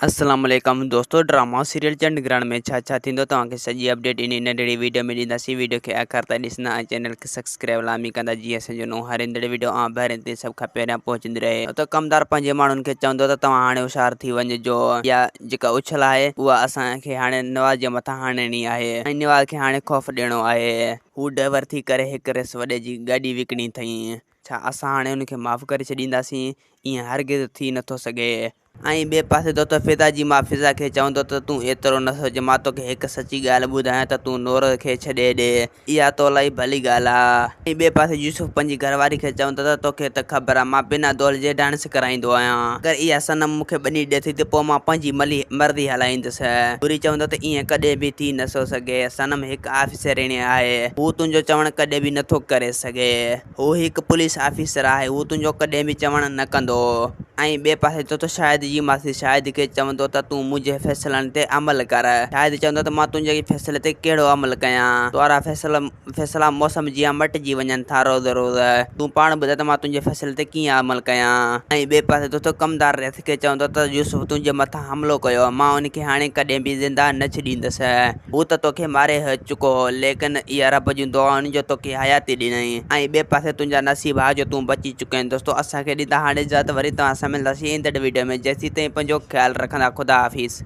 السلام عليڪم دوستو ڊراما سيريل چنڊ گرهڻ ۾ ڇا ڇا ٿيندو توهان کي سڄي اپڊيٽ انهي ننڍڙي ويڊيو ۾ ڏينداسين ويڊيو کي آخر تائين ڏسندا ۽ چينل کي سبسڪرائب لازمي ڪندا جيئن اسان جو نئون هر ايندڙ ويڊيو اوهان ڀائرن تائين سڀ کان پهريان پهچندي رهي ته ڪمدار پنهنجي ماڻهن کي چوندو ته توهان هاڻي هوشيار ٿي وڃجو اها جيڪا اڇل آهي اها اسان کي هاڻي نواز جي مٿان هڻڻي آهي ۽ نواز کي هاڻي خوف ڏيڻو آهي هو ڊرائيور ٿي ڪري هڪ ريس وڏي جي گاڏي وڪڻي اٿئي ڇا اسان هاڻي ان کي معاف ڪري ڇڏينداسين؟ ائين هرگز ٿي نٿو سگهي. ۽ ٻئي پاسي دوتو فضا جي ماء فضا کي چوندو ته تون ايترو نه سوچ، مان توکي هڪ سچي ڳالهه ٻڌايان ته تون نور کي ڇڏي ڏي، اها تو لاء ڀلي ڳالهه آ. ۽ ٻئي پاسي يوسف پنهنجي گهر واري کي چوندو ته توکي ته خبر آ مان بنا دول جي ڊانس ڪرائيندو آهيان، اگر اها صنم مون کي ٻني ڏي ٿي ته پوء مان پنهنجي مرضي هلائيندس. نوري چوندو ته ائين ڪڏهن به ٿي نٿو سگهي، صنم هڪ آفيسريڻي آهي، هو تنهنجو چوڻ ڪڏهن به نٿو ڪري سگهي. هو هڪ پوليس آفيسر آهي، هو تنهنجو ڪڏهن به چوڻ نه ڪندو. ۽ ٻئي پاسي چوٿو شاهد جي ماسي شاهد کي چوندو ته تون منهنجي فيصلن تي عمل ڪر. شاهد چوندو ته مان تنهنجي فيصلي تي ڪهڙو عمل ڪيان؟ توارا فيصلا موسم جيان مٽجي وڃن ٿا روز روز. تون پاڻ ٻڌاء ته مان تنهنجي فيصلي تي ڪيئن عمل ڪيان؟ ۽ ٻئي پاسي چوٿو ڪمدار ريس کي چوندو ته يوسف تنهنجي مٿان حملو ڪيو، مان ان کي هاڻي ڪڏهن به زنده نه ڇڏيندس. هو ته توکي ماري چڪو هو، ليڪن اها رب جون دعائون جو توکي حياتي ڏنائين ۽ ٻئي پاسي تنهنجا نصيب ها جو تون بچي چڪين. دوستو اسان کي ڏيندا هاڻي اجازت وري توهان سان ملنداسين ايندڙ ويڊيو ۾ جيسين تائين پنهنجو خيال رکندا خدا حافظ.